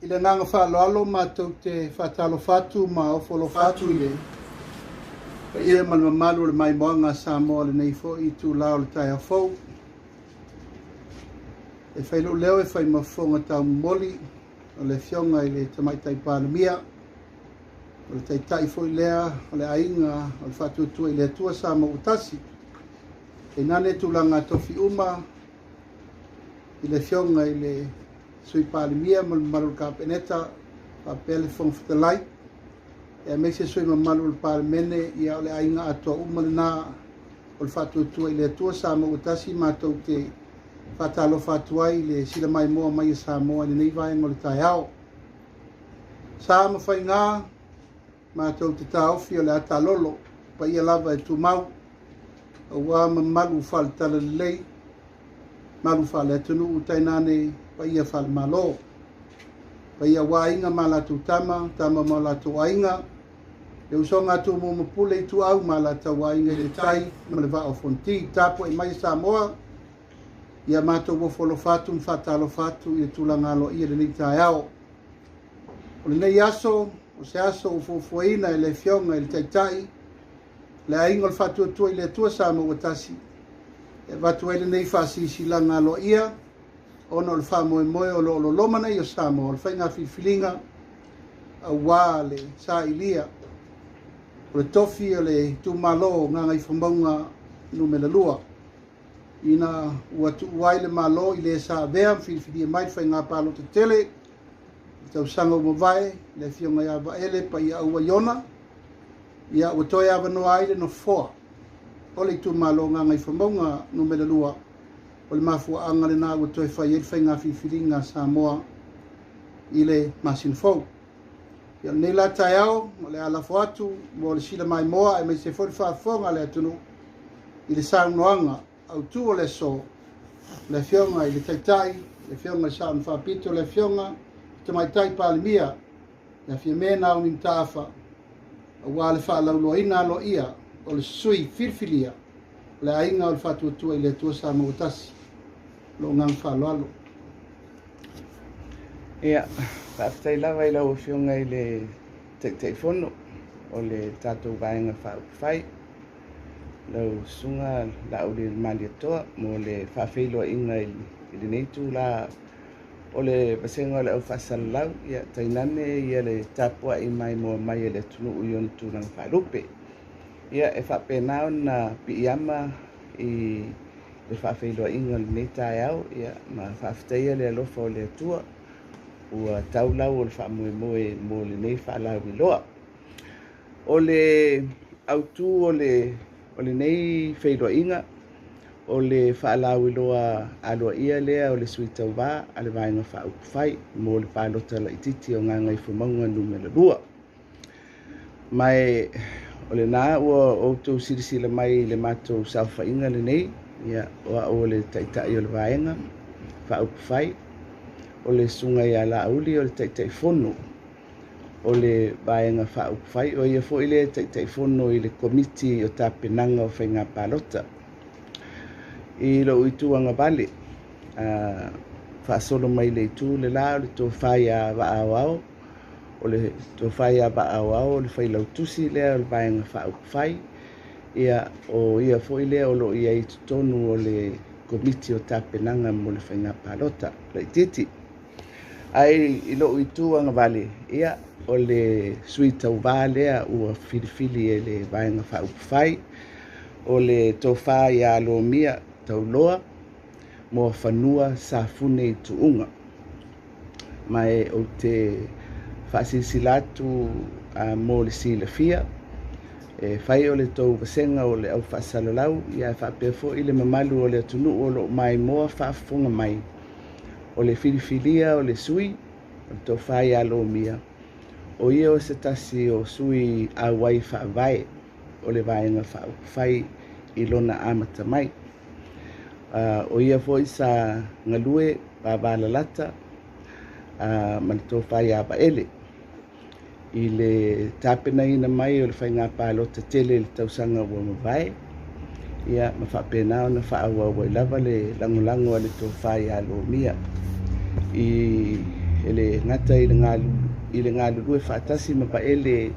i le agaga faaaloalo matou te faatalofa atu ma ofo alofa atu i le paia ma le mamalu o le maimoaga a Samoa i lenei foi itula o le taeao fou. E fai lou leo e fai ma fofoga taumomoli o le Afioga i le Tamaitai Palemia, o le Taitai foi lea o le Aiga o le Faatuatua i le Atua Samoa ua Tasi. Tainane tulaga tofi uma i le Afioga i le Sui Palemia ma le mamalu o le Kapeneta faapea le Fofoga Fetalai, aemaise sui usufono mamalu o le Palemene, ia o le aiga atoa uma lena o le Faatuatua i le Atua Samoa ua Tasi matou te faatalofa atu ai i le sila maimoa mai a Samoa i lenei vaega o le taeao. Sa ma faiga matou te taofi o le a taalolo, paia lava e tumau, aua mamalu faale-talalelei, malu faale-atunuu, tainane paia faale-Malo. Paia aua Aiga ma latou Tama, Tama ma latou Aiga, le usoga a Tumua ma Pule, Ituau ma Alataua, Aiga i le Tai ma le Vaa o Fonoti. Tapuai mai Samoa, ia matou ofo alofa atu ma faatalofa atu i le tulaga aloaia i lenei taeao. O lenei aso, o se aso ua fuafuaina e le Afioga i le Taitai, le Aiga o le Faatuatua i le Atua Samoa ua Tasi, e avatu ai lenei faasilasilaga aloaia ona o le faamoemoe o lo o loloma nei o Samoa o le faiga filifiliga aua le sailia o le tofi o le itumalo o Gagaifomauga numera 2, ina ua tuu ai le Malo i le sa avea ma filifilia mai le faiga palota tele i le tausaga ua mavae, le Afioga ia Vaele Paiaaua Iona, ia ua toe avanoa ai le nofoa o le itumalo o Gagaifomauga numera 2. O le mafuaaga lena ua toe fai ai le faiga filifiliga a Samoa i le masina fou. Ia, o lenei la taeao, o le a lafo atu mo le sila maimoa aemaise foi le faafofoga a le atunuu i le saunoaga autu o le aso, le Afioga i le Taitai, le Afioga i le Sao na Faapito, le Afioga i le Tamaitai Palemia, le Afioga Naomi Mataafa, aua le faalauloaina aloaia o le sui filifilia o le Aiga o le Faatuatua i le Atua Samoa ua Tasi. Lou agaga faaaloalo. Ia, faafetai lava i lau Afioga i le Taitaifono o le tatou Vaega Faaupufai, lau Susuga Laaulialemalietoa, mo le faafeiloaiga i lenei itula o le vasega o le aufaasalalau, ia tainane ia le tapuai maimoa mai a le atunuu i ona tulaga faalupe. Ia, e faapena ona piiama i le faafeiloaiga o lenei taeao, ia, ma faafetaia le alofa o le Atua ua tau lau o le faamoemoe mo lenei faalauiloa. O le autu o le o lenei feiloaiga, o le faalauiloa aloaia lea o le sui tauvā a le Vaega Faaupufai mo le palota laitiiti o Gagaifomauga numera 2. Ma e o lena ua outou silasila mai i le matou saofaiga lenei, ia, o au o le Taitai o le Vaega Faaupufai, o le Susuga ia Laauli o le Taitaifono o le Vaega Faaupufai, o ia foi le Taitaifono i le Komiti o Tapenaga o Faiga Palota. I lou itu agavale, faasolo mai le itu le la o le tofa ia Vaaoao, o le tofa ia Vaaoao o le failautusi lea o le Vaega Faaupufai, ia, o ia foi lea o lo o i ai i totonu o le Komiti o Tapenaga mo le Faiga Palota laitiiti. Ae i lou itu agavale, ia, o le sui tauvā lea ua filifili e le Vaega Faaupufai, o le tofa ia Lomia Tauloa Moafanua Safune i Tuuga. Ma e ou te faasilasila atu mo le silafia, e fai o le tou vasega o le aufaasalalau, ia faapea foi le mamalu o le atunuu o lo o maimoa faafofoga mai, o le filifilia o le sui, o le tofa ia Lomia, o ia o se tasi o sui auai faavae o le Vaega Faaupufai i lona amata mai. O ia foi sa galue vavalalata ma le tofa ia Vaele i le tapenaina mai o le faiga palota tele i le tausaga ua mavae, ia, ma faapena ona faaauau ai lava le lagolago a le tofa ia Lomia i le gata i le galulue faatasi ma Vaele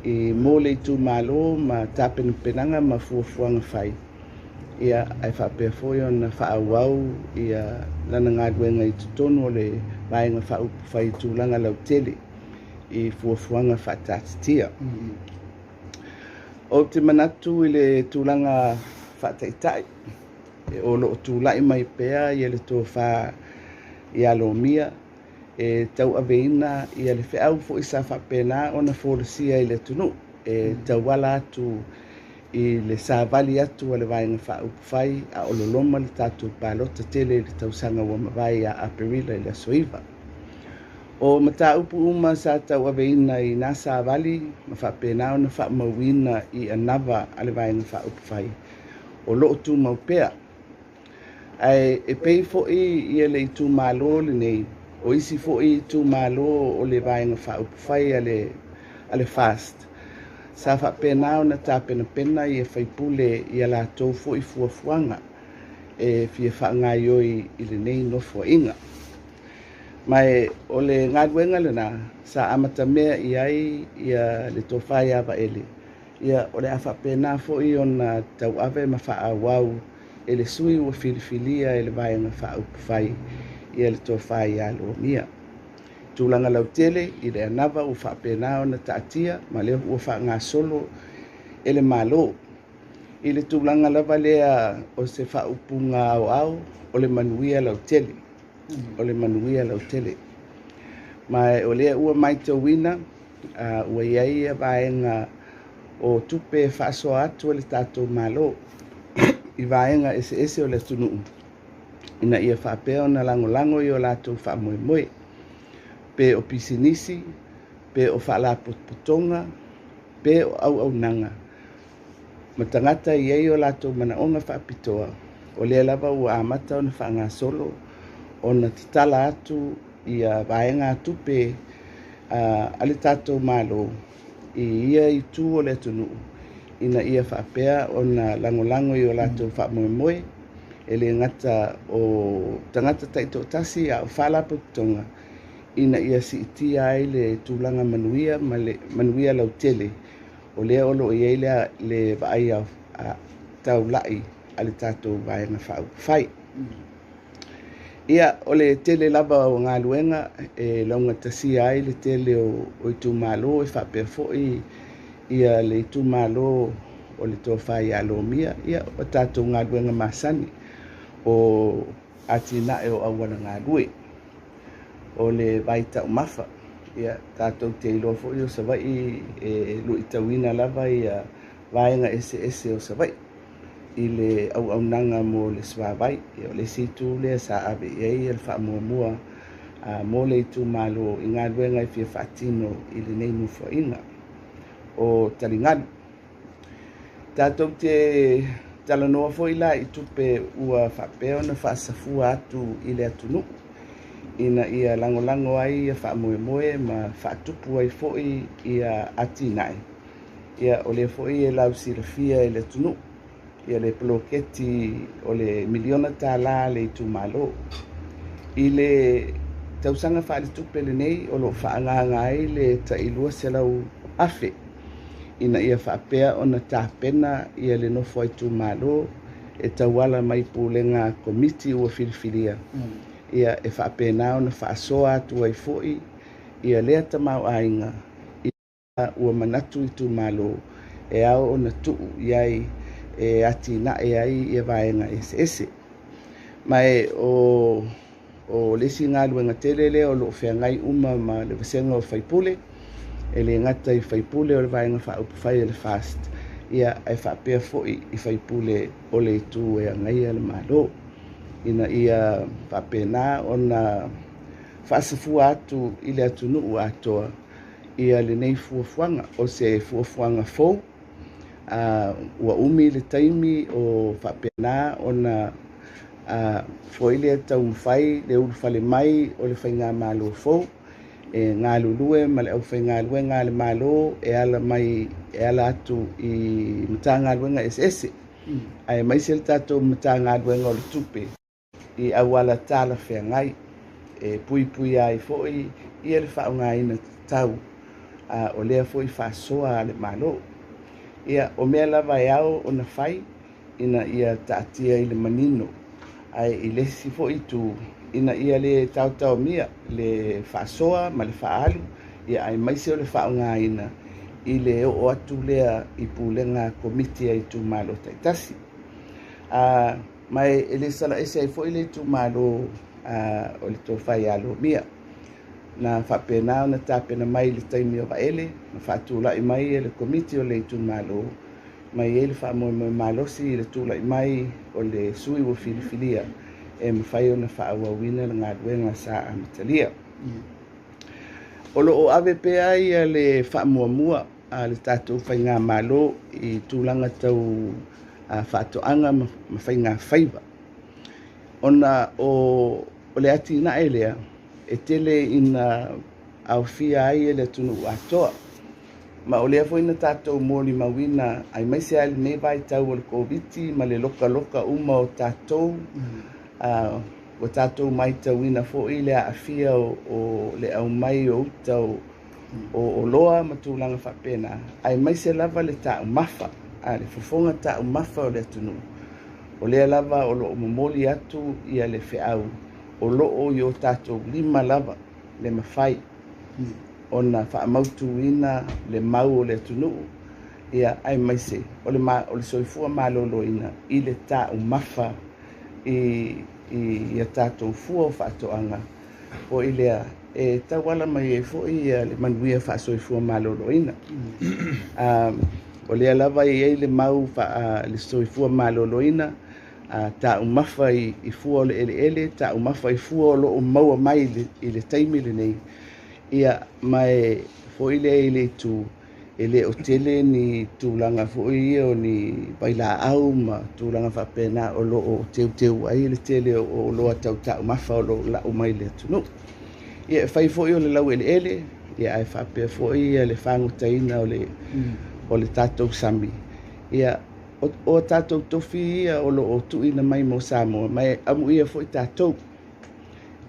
i mo le itumalo ma tapenapenaga ma fuafuaga fai, ia ae faapea foi ona faaauau ia lana galuega i totonu o le Vaega Faaupufai i tulaga lautele i fuafuaga faataatitia. Ou te manatu i le tulaga faataitai o lo o tulai mai pea ia le tofa ia Lomia e tauaveina ia le feau foi sa faapena ona folasia i le atunuu e tauala atu i le savali atu a le Vaega Faaupufai a o loloma le tatou palota tele i le tausaga ua mavae ia Aperila i le aso 9. O mataupu uma sa tauaveina i na savali ma faapena ona faamauina i anava a le Vaega Faaupufai o lo o tumau pea. Ae e pei foi ia le itumalo lenei, o isi foi itumalo o le Vaega Faaupufai a le FAST, sa faapena ona tapenapena ia faipule ia latou foi fuafuaga e fia faagaioi i lenei nofoaiga. Ma o le galuega lena sa amatamea i ai ia le tofa ia Vaele, ia o le a faapena foi ona tauave ma faaauau e le sui ua filifilia e le Vaega Faaupufai ia le tofa ia Lomia. Tulaga lautele i le anava ua faapena ona taatia ma lea ua faagasolo e le Malo. I le tulaga lava lea o se faaupuga aoao o le manuia lautele. O le manuia lautele. Ma o lea ua maitauina ua i ai ia vaega o tupe e faasoa atu e le tatou Malo i vaega eseese o le atunuu ina ia faapea ona lagolago i o latou faamoemoe, pe o pisinisi, pe o faalapotopotoga, pe o auaunaga ma tagata i ai o latou manaoga faapitoa. O lea lava ua amata ona faagasolo ona tatala atu ia vaega tupe a le tatou Malo i ia itu o le atunuu ina ia faapea ona lagolago i o latou faamoemoe, e le gata o tagata taitoatasi a o faalapotopotoga ina ia siitia ai le tulaga manuia ma le manuia lautele o lea o lo o i ai le vaai a taulai a le tatou Vaega Faaupufai. Ia, o le tele lava o galuega e laugatasia ai le tele o itumalo e faapea foi ia le itumalo o le tofa ia Lomia, ia o tatou galuega masani o atinae o auala galue, o le vai taumafa. Ia, tatou te iloa foi o Savaii e luitauina lava ia vaega eseese o Savaii i le auaunaga mo le suavai. Ia, o le isi itu lea sa ave i ai le faamuamua mo le itumalo i galuega e fia faatino i lenei nofoaiga o taligalu. Tatou te talanoa foi la i tupe ua faapea ona faasafua atu i le atunuu ina ia lagolago ai ia faamoemoe ma faatupu ai foi ia atinae. Ia, o lea foi e lausilafia e le atunuu ia le poloketi o le $1 miliona a le itumalo. I le tausaga faaletupe lenei o lo o faaagaaga ai le tai 200,000 ina ia faapea ona tapena ia le nofo a itumalo e tauala mai pulega komiti ua filifilia, ia e faapena ona faasoa atu ai foi ia lea tamaoaiga ua manatu itumalo e ao ona tuu i ai e atinae ai ia vaega eseese. Ma e o le isi galuega tele lea o lo o feagai uma ma le vasega o faipule, e le gata i faipule o le Vaega Faaupufai o le FAST, ia ae faapea foi i faipule o le itu e agaia le Malo, ina ia faapena ona faasafua atu i le atunuu atoa ia lenei fuafuaga. O se fuafuaga fou, ua umi le taimi o faapena ona foi lea taumafai le ulufale mai o le faigamalo fou e galulue ma le aufaigaluega a le Malo e ala mai e ala atu i Matagaluega eseese, aemaise le tatou Matagaluega o le Tupe i auala talafeagai e puipuia ai foi ia le faaaogaina tatau o lea foi faasoa a le Malo. Ia, o mea lava e ao ona fai ina ia taatia i le manino, ae i le isi foi itu ina ia le taotaomia le faasoa ma le faaalu, ia aemaise o le faaaogaina i le oo atu lea i pulega a komiti a itumalo taitasi. Ma e le salaese ai foi le itumalo o le Tofa ia Lomia na faapena ona tapena mai i le taimi o Vaele ma faatulai mai le komiti o le itumalo, ma i ai le faamoemoe malosi i le tulai mai o le sui ua filifilia e mafai ona faaauauina le galuega sa amatalia. O lo o ave pea ia le faamuamua a le tatou faigamalo i tulaga tau faatoaga ma faigafaiva, ona o le atinae lea e tele ina aofia ai le atunuu atoa. Ma o lea foi na tatou molimauina aemaise lava i lenei vaitau o le Koviti ma le lokaloka uma o tatou, ua tatou matauina foi le aafia o le aumai o uta o oloa ma tulaga faapena, aemaise lava le taumafa, le fofoga taumafa o le atunuu. O lea lava o lo o momoli atu ia le feau o lo o i o tatou lima lava le mafai ona faamautuina le mau o le atunuu, ia aemaise o le soifua maloloina i le taumafa i a tatou fua o faatoaga foi lea e tauala mai ai foi le manuia faasoifua maloloina. O lea lava e i ai le mau le soifua maloloina, taumafa i fua o le eleele, taumafa i fua o lo o maua mai i le taimi lenei, ia ma e foi lea i le itu e le o tele ni tulaga foi ia o ni vailaau ma tulaga faapena o lo o teuteu ai le tele o oloa tau taumafa o lo o lau mai le atunuu. Ia e fai foi o le laueleele, ia ae faapea foi ia le fagotaina o le tatou sami. Ia o tatou tofi ia o lo o tuuina mai mo Samoa, ma e amuia foi tatou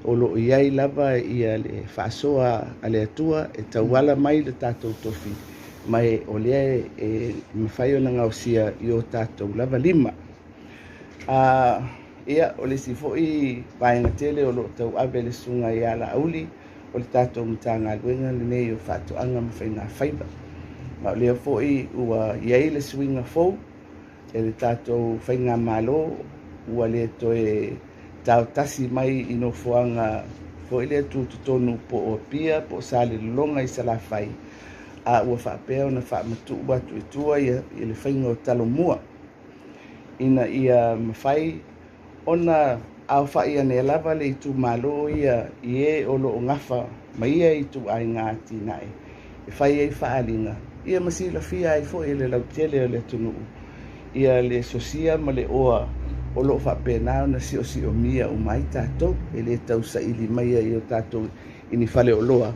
o lo o i ai lava ia le faasoa a le Atua e tauala mai le tatou tofi, ma e o lea e mafai ona gaosia i o tatou lava lima. Ia, o le isi foi vaega tele o lo o tauave le susuga ia Laauli, o le tatou Matagaluega lenei o Faatoaga ma Faigafaiva. Ma o lea foi ua i ai le suiga fou e le tatou faigamalo, ua le toe taotasi mai i nofoaga foi lea tutotonu po o Apia po o Salelologa i Salafai, a ua faapea ona faamatuu atu i tua ia le faiga o talomua ina ia mafai ona aofai ane lava le itumalo ia i e o lo o gafa ma ia ituaiga atinae e fai ai faaaliga, ia ma silafia ai foi e le lautele o le atunuu ia le sosia ma le oa o lo o faapena ona siosiomia uma ai tatou, e le tausaili mai ai o tatou i ni faleoloa,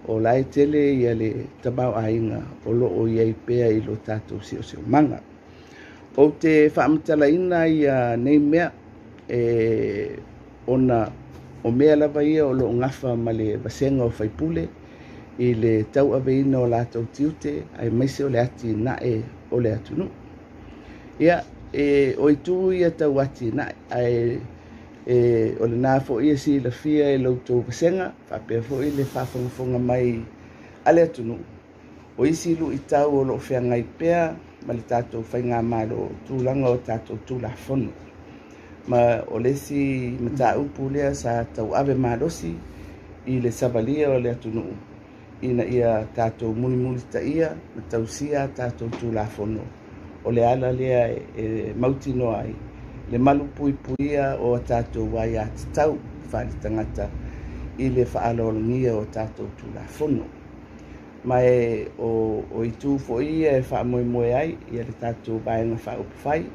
o la e tele ia le tamaoaiga o lo o i ai pea i lo tatou siosiomaga. Ou te faamatalaina ia nei mea ona o mea lava ia o lo o gafa ma le vasega o faipule i le tauaveina o latou tiute aemaise o le atinae o le atunuu. Ia, o itu ia tau atinae, ae o lena foi e silafia e loutou vasega, faapea foi le faafogafoga mai a le atunuu, o isi luitau o lo o feagai pea ma le tatou faigamalo, tulaga o tatou Tulafono. Ma o le isi mataupu lea sa tauave malosi i le savalia o le atunuu, ina ia tatou mulimulitaia ma tausia tatou Tulafono. O le ala lea e mautinoa ai le malupuipuia o a tatou aiatatau faaletagata i le faaaloalogia o tatou Tulafono. Ma o itu foi ia e faamoemoe ai ia le tatou Vaega Faaupufai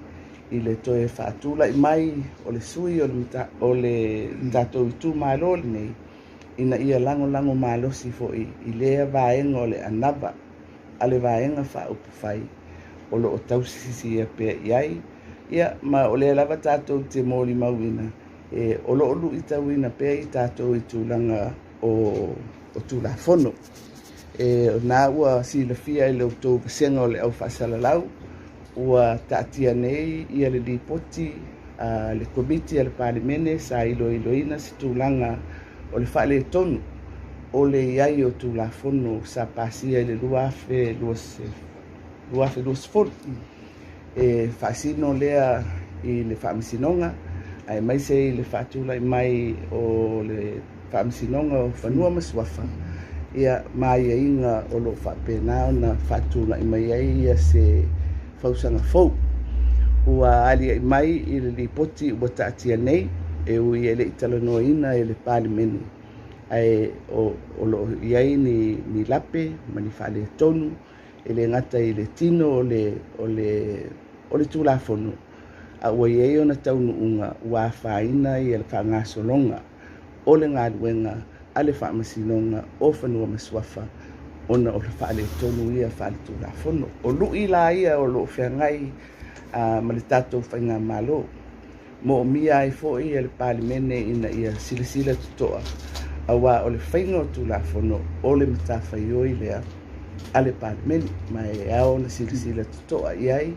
i le toe faatulai mai o le sui o le tatou itumalo lenei, ina ia lagolago malosi foi i lea vaega o le anava a le Vaega Faaupufai o lo o tausisia pea i ai. Ia, ma o lea lava tatou te molimauina o lo o luitauina pea i tatou i tulaga o Tulafono. E o lena ua silafia e la outou vasega o le au faasalalau, ua taatia nei ia le lipoti a le Komiti a le Palemene sa iloiloina se tulaga o le faaletonu o le i ai o Tulafono sa pasia i le 2020 e faasino lea i le Faamasinoga, aemaise i le faatulai mai o le Faamasinoga o Fanua ma Suafa, ia ma aiaiga o lo o faapena ona faatulai mai ai ia se fausaga fou. Ua aliae mai i le lipoti ua taatia nei, e ui e le i talanoaina e le Palemene, ae o lo o i ai ni lape ma ni faaletonu e le gata i le tino o le Tulafono, a ua i ai ona taunuuga ua afaina le faagasologa o le galuega a le Faamasinoga o Fanua ma Suafa ona o le faaletonu ia faaletulafono. O lui la ia o lo o feagai ma le tatou faigamalo, moomia ai foi e le Palemene ina ia silasila totoa, aua o le faiga o Tulafono o le matafaioi lea a le Palemene, ma e ao ona silasila totoa i ai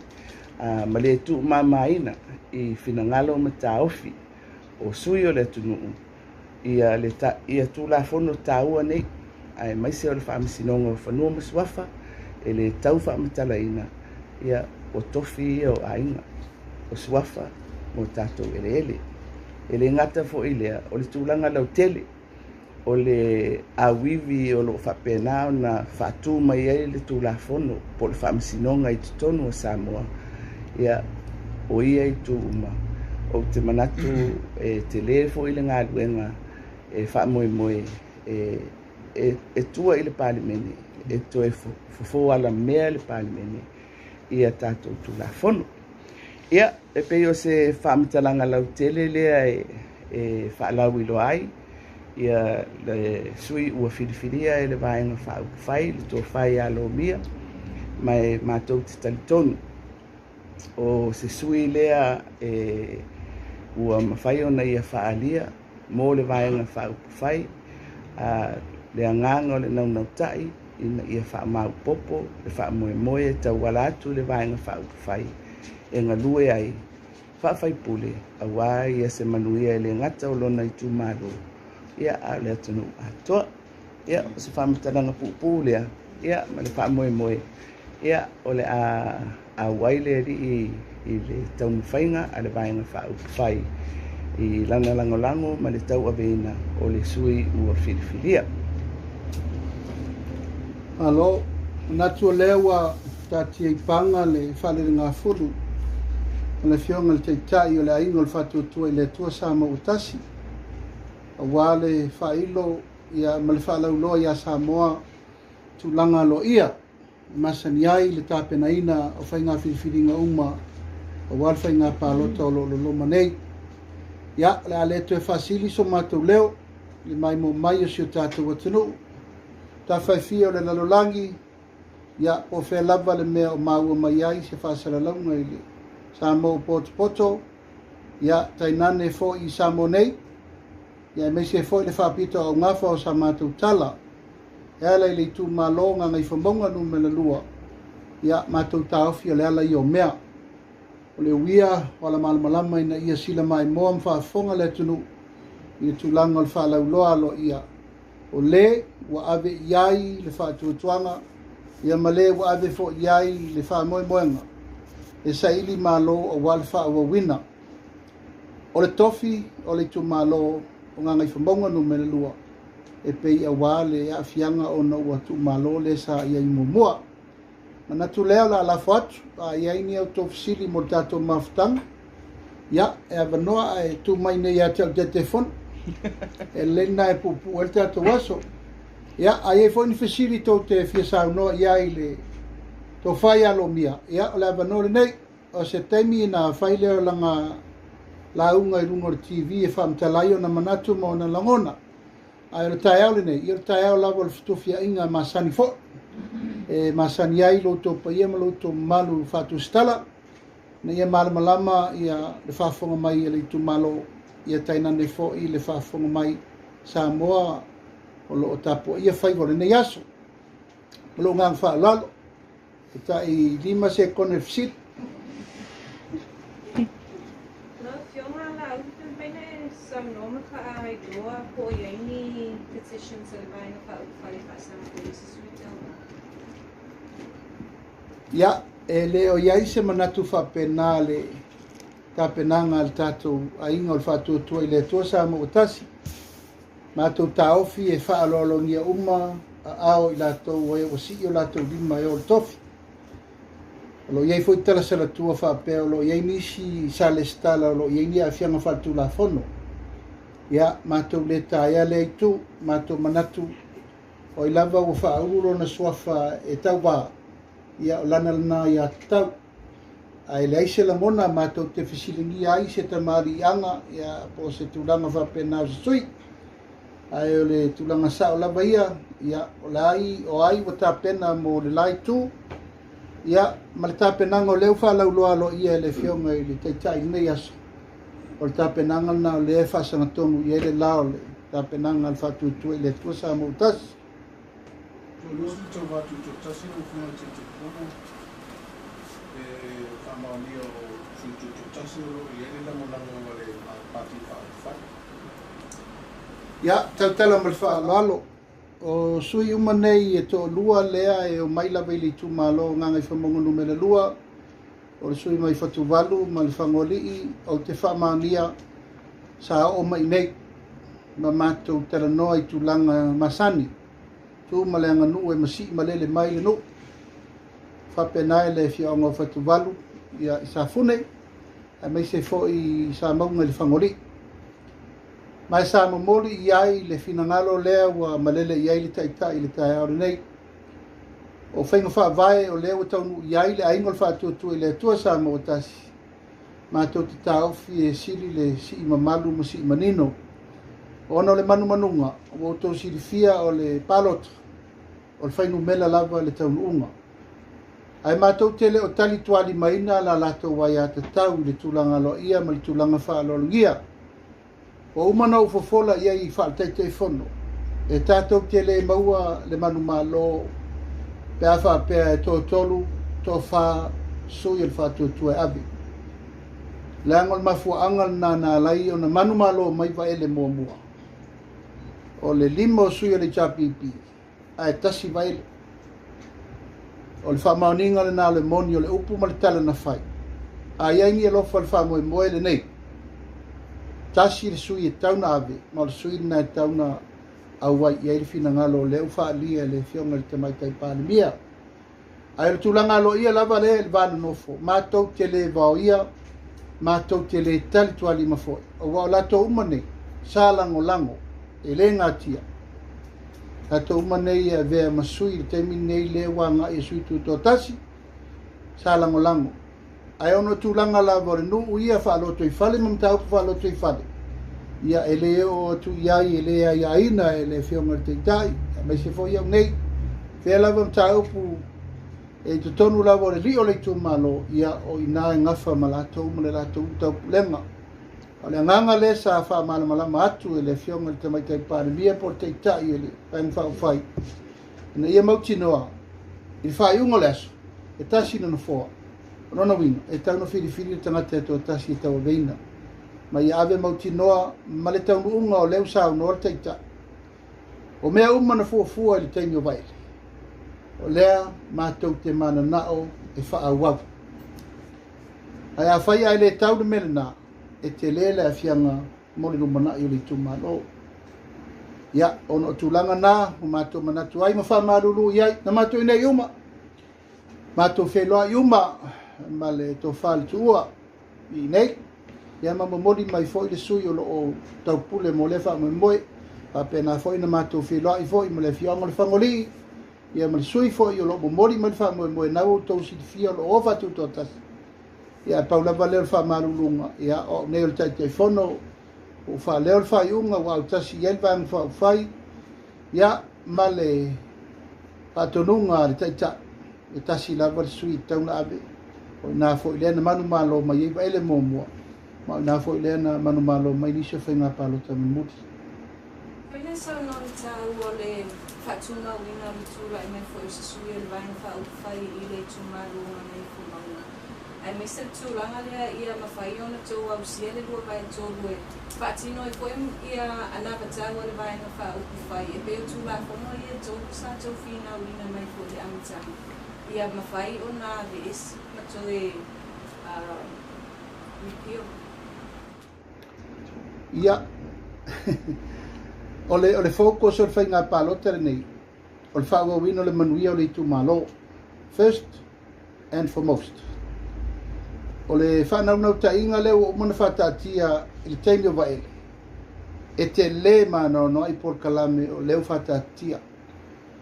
ma le tuumamaina i finagalo ma taofi o sui o le atunuu ia Tulafono taua nei, aemaise o le Faamasinoga o Fanua ma Suafa e le tau faamatalaina ia o tofi ia o aiga o suafa mo tatou eleele. E le gata foi lea o le tulaga lautele o le auivi o lo o faapena ona faatu mai ai le Tulafono po o le Faamasinoga i totonu o Samoa, ia o ia itu uma ou te manatu e tele foi le galuega e faamoemoe e tua i le Palemene, e toe fofo alamea le Palemene ia tatou Tulafono. Ia, e pei o se faamatalaga lautele lea e faalauiloa ai ia le sui ua filifilia e le Vaega Faaupufai, le Tofa ia Lomia, ma e matou te talitonu o se sui lea e ua mafai ona ia faaalia mo le Vaega Faaupufai le agaga o le naunautai ina ia faamaupopo le faamoemoe e tauala atu le Vaega Faaupufai e galue ai faafaipule aua ia se manuia e le gata o lona itumalo ia a o le atunuu atoa. Ia, o se faamatalaga puupuu lea, ia ma le faamoemoe ia o le a auai le alii i le taumafaiga a le Vaega Faaupufai i lana lagolago ma le tauaveina o le sui ua filifilia. Malo, manatu o lea ua taatia i paga le faalelegafulu o le Afioga i le Taitai o le Aiga o le Faatuatua i le Atua Samoa ua tasi, aua le faailo ia ma le faalauloa ia Samoa tulaga aloaia e masani ai le tapenaina o faiga filifiliga uma aua le faiga palota o lo o loloma nei. Ia, o le a le toe faasili so matou leo i le maimoa mai o si o tatou atunuu, tafaifia o le lalolagi, ia po o fea lava le mea o maua mai ai se faasalalauga i le Samoa ua potopoto, ia tainane foi i Samoa nei, ia aemaise foi le faapito augafa o sa matou tala e ala i le itumalo Gagaifomauga Nu.2, ia matou taofi o le ala ia o mea. O le uia o ala malamalama ina ia sila maimoa ma faafofoga le atunuu i le tulaga o le faalauloa aloaia o le ua ave i ai le faatuatuaga, ia ma le ua ave foi i ai le faamoemoega e saili malo aua le faaauauina o le tofi o le itumalo o Gagaifomauga Nu.2 e pei aua le aafiaga ona ua tuumalo le sa i ai muamua. Manatu lea o le a lafo atu, a i ai ni outou fesili mo le tatou mafutaga, ia, e avanoa ae tuu mai nei ia te au telefoni. E lelei lena e puupuu ai le tatou aso. Ia, a i ai foi ni fesili tou te fia saunoa i ai i le tofa ia Lomia, ia, o le avanoa lenei. O se taimi na fai lea o lana lauga i luga o le TV e faamatala ai ona manatu ma ona lagona. Ae o le taeao lenei, ia o le taeao lava o le fetufiaiga masani foi. E masani ai lo outou paia ma lo outou mamalu faatusitala, ina ia malamalama ia le faafofoga mai a le itumalo, ia tainane foi le faafofoga mai Samoa o lo o tapuaia faiva o lenei aso. Ma lou agaga faaaloalo, e tai 5 sekone le fesili. Lau Afioga Laauli, pe mafai ona e saunoa ma faailoa po o i ai ni petitions a le Vaega Faaupufai e faasaga foi i se Sui Tauva? Ia, e le o i ai se manatu faapena le tapenaga a le tatou aiga o le Faatuatua i le Atua Samoa ua Tasi. Matou taofi e faaaloalogia uma aao o i latou o e ua sii o latou lima e oo i le tofi. O lo o i ai foi tala salatua faapea o lo o i ai nisi sa lesitala o lo o i ai ni aafiaga faaletulafono. Ia, matou le taea lea itu, matou manatu o ai lava ua faaulu lona suafa e tauva, ia o lana lena aiatatau. Ae leai se lagona matou te fesiligia ai se tamaliiaga ia, po o se tulaga faapena o se sui. Ae o le tulaga sao lava ia, ia o le ai, o ai ua tapena mo le la itu, ia ma le tapenaga o lea ua faalauloa aloaia e le Afioga i le Taitai i lenei aso, o le tapenaga lena o lea e faasagatonu i ai le la o le tapenaga a le Faatuatua i le Atua Samoa ua Tasi. Toalua Tutoatasi lau Afioga i le Taitaifono, e faamaonia o sui tutoatasi o lo o i ai le lagolago a le Pati Faaupufai. Ia, tautala ma le faaaloalo, o sui uma nei e toalua lea e omai lava i le itumalo o Gagaifomauga Numera 2, o le sui mai Fatuvalu ma le Fagoalii, ou te faamaonia sa oo mai nei ma matou talanoa i tulaga masani, tu ma le aganuu e masii malele mai le nuu. Faapena i le afioaga o Fatuvalu, ia, i Safune, aemaise foi i Samauga i le Fagoalii. Ma e sa momoli i ai le finagalo lea ua malele i ai le Taitai i le taeao lenei. O faiga faavae o lea ua taunuu i ai le aiga o le Faatuatua i le Atua Samoa ua Tasi, matou te taofi e sili le sii mamalu ma sii manino. Ona o le manumanuga, ua outou silafia o le palota, o le fuainumera lava le taunuuga. Ae matou te le o talitualimaina la latou aiatatau i le tulaga aloaia ma le tulaga faaaloalogia. Ua uma ona ou fofola i ai faale-Taitaifono, e tatou te le maua le manumalo pe a faapea e toatolu, toafa sui o le Faatuatua e ave. Leaga o le mafuaaga lena na ala ai ona manumalo mai Vaele muamua. O le 5 o sui o le HRPP, ae tasi Vaele. O le faamaoniga lena o le moni o le upu ma le tala na fai. A i ai ni alofa o le faamoemoe lenei, tasi le sui e tau na ave, ma o le sui lena e tau na auai i ai le finagalo o lea ua faaalia e le Afioga i le Tamaitai Palemia. Ae o le tulaga aloaia lava lea i le va nonofo, matou te le vaoia, matou te le talitualima foi, aua o latou uma nei sa lagolago e le gatia. Latou uma nei e avea ma sui i le taimi lenei lea ua agai e sui tutoatasi, sa lagolago. Ae ona o tulaga lava o le nuu ia faalotoifale ma mataupu faalotoifale, ia e le oo atu i ai, e le aiaina e le Afioga i le Taitai, aemaise foi au nei. Fea lava mataupu e i totonu lava o le lio o le itumalo, ia o i ina e gafa ma latou ma le latou taupulega. O le agaga lea sa faamalamalama atu e le Afioga i le Tamaitai Palemia po o le Taitai o le Vaega Faaupufai, ina ia mautinoa i le faaiuga o le aso, e tasi le nofoa. O lona uiga, e tau na filifili le tagata e toatasi e tauaveina, ma ia ave mautinoa ma le taunuuga o lea ua saunoa le Taitai. O mea uma na fuafua i le taimi o Vaele, o lea matou te mananao e faaauau. Ae afai ae le tau le mea lena, e tele le aafiaga mo le lumanai o le itumalo. Ia, ona o tulaga na ua matou manatu ai ma faamalulu i ai, na matou i nei uma, matou feiloai uma ma le tofa le tuua i nei, ia ma momoli mai foi le sui o lo o taupule mo lea faamoemoe, faapena foi na matou feiloai foi ma le afioaga o le Fagolii, ia ma le sui foi o lo o momoli mai le faamoemoe, na ua outou silafia o lo o faatutoatasi. Ia, pau lava lea o le faamaluluga, ia, o au nei o le Taitaifono, ua faaleo le faaiuga, ua autasi i ai le Vaega Faaupufai, ia, ma le faatonuga a le Taitai, e tasi lava le sui e tatau na ave, o ina foi lea na manumalo mai ai Vaele muamua, ma o ina foi lea na manumalo mai nisi o faiga palota mulimuli. Mafai ona saunoa i le taua o le faatumauina o le tulai mai foi o se sui o le Vaega Faaupufai i le itumalo o Gagaifomauga, aemaise le tulaga lea ia mafai ona tou ausia le 2/3 e faatino ai foi ia anavatau a le Vaega Faaupufai e pei o Tulafono ia e tolu sa tou finauina mai foi i le amataga ia mafai ona aveese ma toe repeal. Ia, o le, o le focus o le faiga palota lenei, o le faaauauina o le manuia o le itumalo. First and foremost. O le faanaunautaiga lea ua uma ona faataatia i le taimi o Vaele, e tele maanoanoa i polokalame o lea ua faataatia.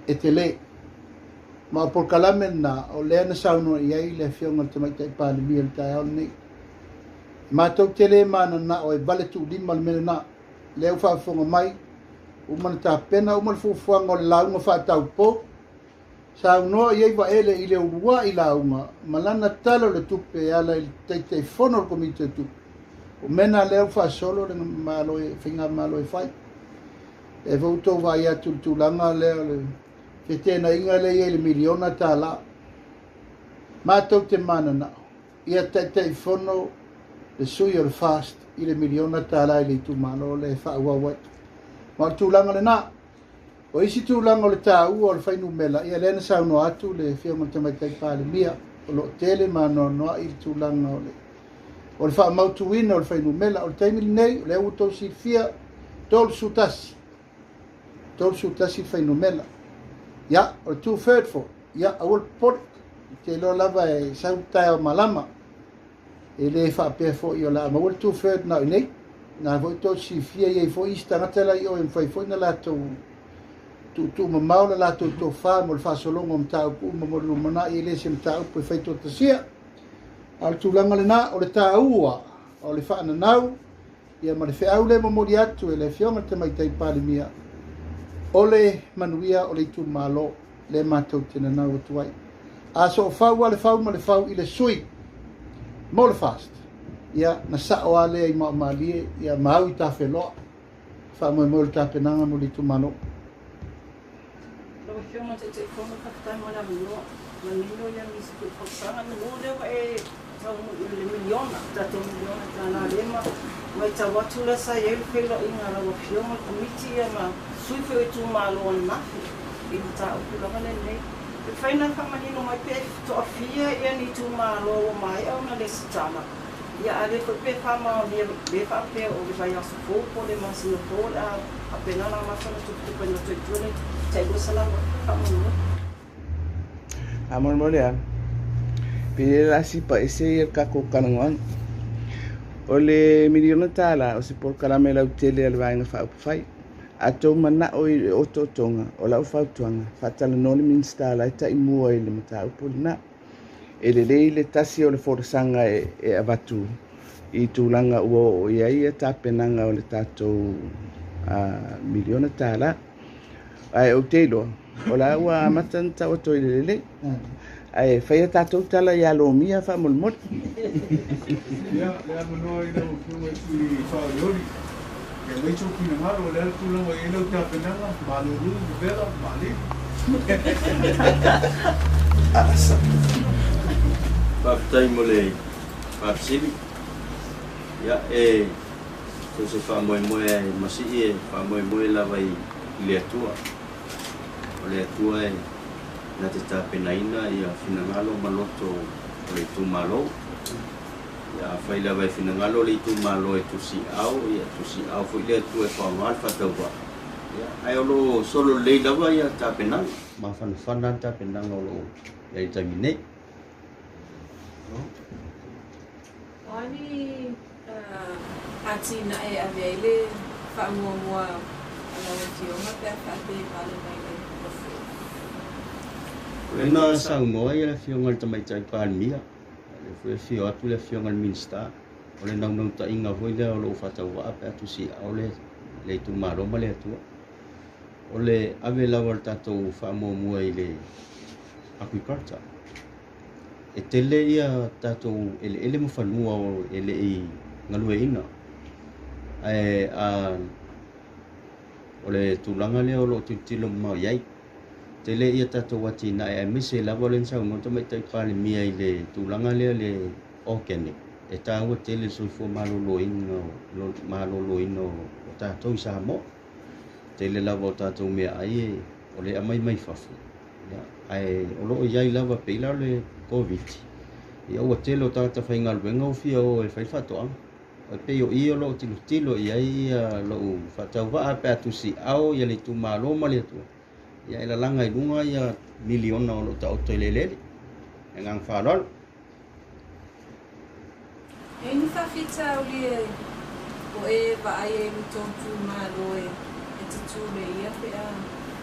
E tele. Ma o polokalame lena o lea na saunoa i ai le Afioga i le Tamaitai Palemia i le taeao lenei. Matou te le mananao e vale tuulima le mea lena. Lea ua faafofoga mai, uma ona tapena uma le fuafuaga o le lauga faataupou. Saunoa i ai Vaele i le uluai lauga ma lana Tala o le Tupe e ala i le Taitaifono o le Komiti o Tupe. O mea na lea ua faasolo le Malo e, Faigamalo e fai. E foi ua outou vaai atu i le tulaga lea o le feteenaiga lea e i ai i le miliona tala. Matou te mananao ia Taitaifono le sui o le FAST i le miliona tala i le itumalo lea e faaauau ai. Ma o le tulaga lena. O isi tulaga o le taua o le fuainumera, ia lea na saunoa atu le Afioga i le Tamaitai Palemia, o lo o tele ma anoanoai le tulaga o le o le faamautuina o le fuainumera. O le taimi lenei, o lea ua outou silafia, 31, 31 le fuainumera. Ia, o le 2/3 foi, ia, aua le popole. Ou te iloa lava e sau le taeao malama. E le faapea foi o le a maua le 2/3 na o i inei. Na foi tou silafia e i ai foi isi tagata la i o e mafai foi ona latou tuutuumamao le latou tofa mo le faasologa o mataupu uma mo le lumanai. E le se mataupu e fai toatasia. A o le tulaga lena, o le taua o le faananau ia ma le feau lea e momoli atu e le Afioga i le Tamaitai Palemia, o le manuia o le itumalo lea matou te nanau atu ai. A soofau lava le fau ma le fau i le sui mo le FAST, ia na sao lava lea i Maomalie ia ma au i Tafeloa. Faamoemoe o le tapenaga mo le itumalo. Lau Afioga i le Taitaifono, faafetai mo le avanoa. Manino ia nisi foi fautuaga. Manu lea ua e taunuu i le miliona, tatou miliona tala lea ma matau atu lea sa i ai le feiloaiga a lau Afioga, le Komiti ia ma sui foi o itumalo ananafi i le mataupu lava lenei. Pe mafai ona faamanino mai pe toafia ia ni itumalo ua maea ona lesitala, ia a lea foi pe faamaonia le faapea o le vaiaso fou po o le masina fou o le a faapena ona amata ona tupatupaina atu ai i tua le tai $200,000 faamolemole. Faamolemole lava, pe le la sipa ese ia le tatou talanoaga. O le miliona tala o se polokalame lautele a le Vaega Faaupufai. A tou manao i le otootoga, o lau fautuaga, faatalanoa le Minisita la e taimua i le mataupu lena. E lelei le tasi o le folasaga e avatu i tulaga ua oo i ai ia tapenaga o le tatou miliona tala. Ae ou te iloa, o la ua amata ona taoto i le lelei. Ae fai a tatou tala ia Lomia faamolemole. Ia, le avanoa i lau Afioga i sui faaolioli e aumai sou finagalo, o le a le tulaga o i ai lau tapenaga, malulu, vevela, maalili. Faafetai mo le faafesili. Ia, e so se faamoemoe e masii e faamoemoe lava i le Atua. O le Atua e na te tapenaina ia finagalo ma loto o le itumalo. Ia, afai lava e finagalo le itumalo e tusiao, ia tusiao foi le Atua e faaaoga le faatauvaa. Ia, ae o lo o solo lelei lava ia tapenaga. Mafanafana le tapenaga o lo o i ai i le taimi nei. O a ni atinae e ave ai le faamuamua a lau Afioga pe a faapea e pale mai le nofoa? O lea na saunoa ai le Afioga i le Tamaitai Palemia, o lea foi e afio atu le Afioga i le Minisita, o le naunautaiga foi lea o lou faatauvaa pe a tusiao le itumalo ma le Atua, o le ave lava o le tatou faamuamua i le agriculture. E tele ia tatou eleele ma fanua e le i galueaiina, ae a O le tulaga lea o lo o tilotilo mamao i ai. Tele ia tatou atinae aemaise lava o lea na saunoa le Tamaitai Palemia i le tulaga lea le organic e taua tele le soifua maloloina maloloina o tatou i Samoa. Tele lava o tatou meaai o le aumai mai fafo, ia, ae o lo o i ai lava pei la o le Koviti, ia ua tele o tagata faigaluega ua fia o e fai faatoaga. E pei o i o lo o tilotilo i ai ia lou faatauvaa pe a tusiao ia le itumalo ma le Atua, ia e lalaga i luga ia miliona o lo o taoto i le eleele. Le agaga faaaloalo. E ni faafitauli e o e vaai ai i lo tou itumalo e tutuleia pe a o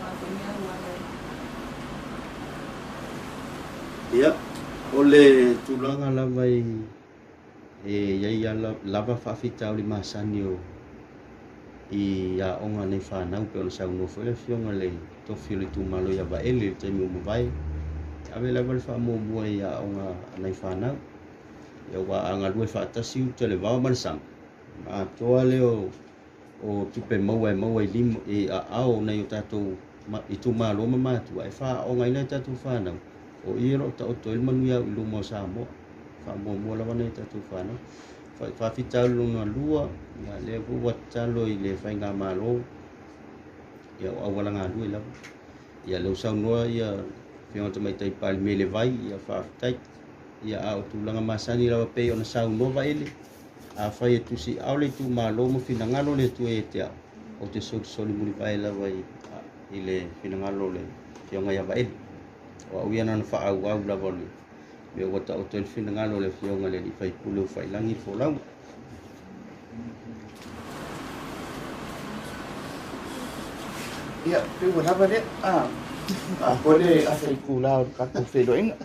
a foi ni auala e. Ia, o le tulaga lava i e i ai lava faafitauli masani o i aoga nei fanau pei ona saunoa foi le Afioga i le tofi o le itumalo ia Vaele i le taimi ua mavae, e ave lava le faamuamua i aoga a nai fanau. Ia aua a galue faatasi uta i le vao ma le sami, ona atoa lea o tupe maua e maua i lima i aao o nai o tatou itumalo ma matua e faaaogaina ai tatou fanau, o i o lo o taoto ai le manuia au i luma o Samoa. Faamuamua lava nai o tatou fanau. Faafitauli lona lua, ia lea foi ua tatalo i le faigamalo, ia o auala galue lava. Ia lea ua saunoa ia Afioga Tamaitai Palemia i le vai, ia faafetai. Ia a o tulaga masani lava pei ona saunoa Vaele, afai e tusiao le itumalo ma finagalo le Atua ia te au, ou te solisoli mulivae lava i le finagalo o le Afioga ia Vaele. O au ia na ona faaauau lava o le mea ua taoto ai le finagalo o le Afioga i le Alii Faipule o Faiilagi le folauga. Ia, pei ua lava lea. Ah, a le afa itulā o le tatou feiloaiga.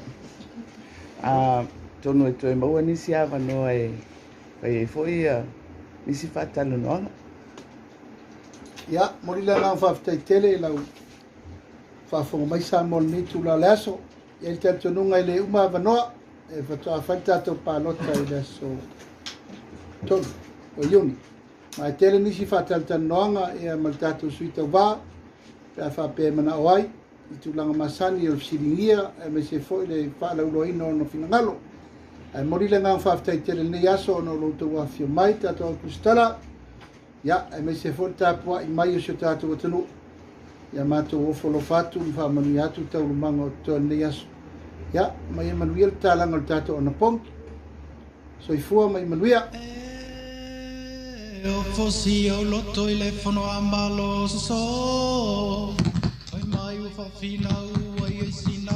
Atonu e toe maua nisi avanoa e fai ai foi ia nisi faatalanoaga. Ia, momoli le agaga faafetai tele i lau faafofoga mai Samoa i lenei itula o le aso. E i ai le talitonuga e le uma avanoa e faatoa fai le tatou palota i le aso 3 o Iuni. Ma e tele nisi faatalatalanoaga ia ma le tatou sui tauvā pe a faapea e manao ai i tulaga masani o le fesiligia aemaise foi le faalauiloaina o ona finagalo. Ae momoli le agaga faafetai tele i lenei aso ona o lo outou afifio mai, tatou au tusitala, ia, aemaise foi le tapuai mai o si o tatou atunuu. Ia matou ofo alofa atu ma faamanuia atu taualumaga o totoe o lenei aso. Ia, ma ia manuia le tatalaga o le tatou anapogi. Soifua ma ia manuia. E ofo si ou loto i le fono a Malo sosō, Fai mai ua faafinau ai e sina.